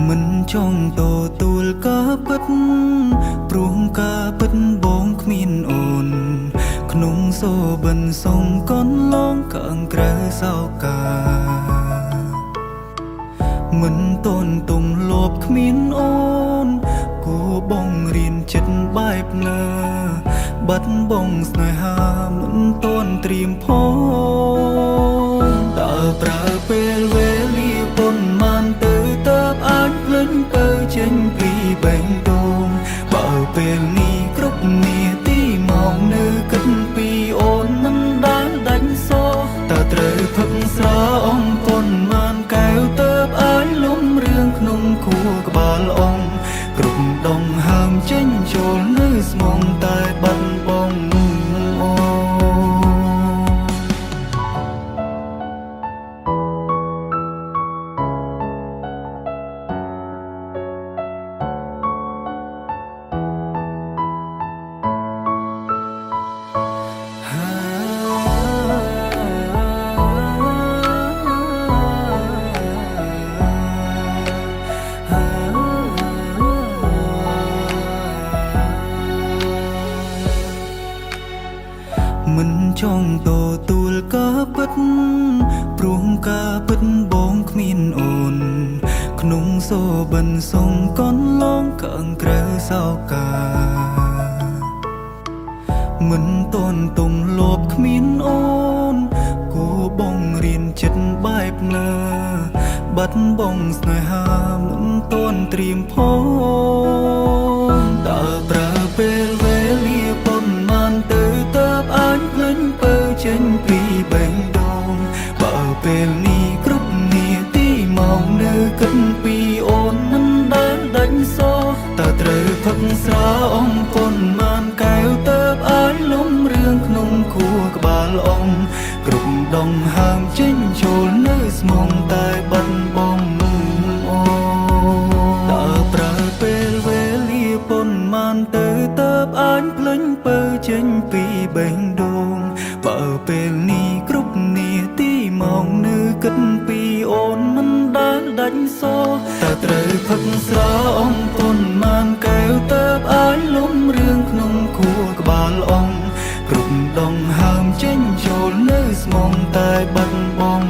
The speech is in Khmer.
មិនចង់ទទួលការពិតព្រោះការពិតបងគ្មានអូនក្នុងសូបិនសងកនឡងកាំងក្រៅសោកាមិនតនទុំលបគ្មានអូនគួបងរៀនចិត្តបែបណាបាត់បងស្នេហាមិនតនត្រៀមផងតើប្រើពេលវេលាប៉ុន្មានទៅតើបអាចភ្លេចទៅចេញពីបេះដូងបើពេលនេះគ្រប់នាទីមកនៅគិតពីអូនមិនដែលដាច់សោតើត្រូវផឹកស្រាអំប៉ុន្មានកែវតើបអាចលំរឿងក្នុងខួរក្បាលអងគ្រប់ដងហើមចេញចូលនៅស្មងតែបាត់បងអូន មិនចង់ទទួលការពិតព្រោះការពិតបងគ្មានអូនក្នុងសូបិនសងកនឡងកាំងក្រៅសោកាមិនតនទុំលបគ្មានអូនគួបងរៀនចិត្តបែបណាបាត់បងស្នេហាមិនតនត្រៀមផងតើប្រើពេលវេលាប៉ុន្មានទៅតើបអាចភ្លេចពើចេញពីបេះដូងបើពេលនេះគ្រប់នាទីមកនៅគិតពីអូនមិនដែលដាច់សោតើត្រូវផឹកស្រាអំប៉ុន្មានកែវតើបអាចលំរឿងក្នុងខួរក្បាលអងគ្រប់ដងហើមចេញចូលនៅស្មងតែបាត់បងអូនតើប្រើពេលវេលាប៉ុន្មានទៅតើបអាចភ្លេចពើចេញពីបេះដូងបើពេលនេះគ្រប់នាទីមកនៅគិតពីអូនមិនដែលដាច់សោតើត្រូវផឹកស្រាអំប៉ុន្មានកែវតើបអាចលំរឿងក្នុងខួរក្បាលអងគ្រប់ដងហើមចេញចូលនៅស្មងតែបាត់បង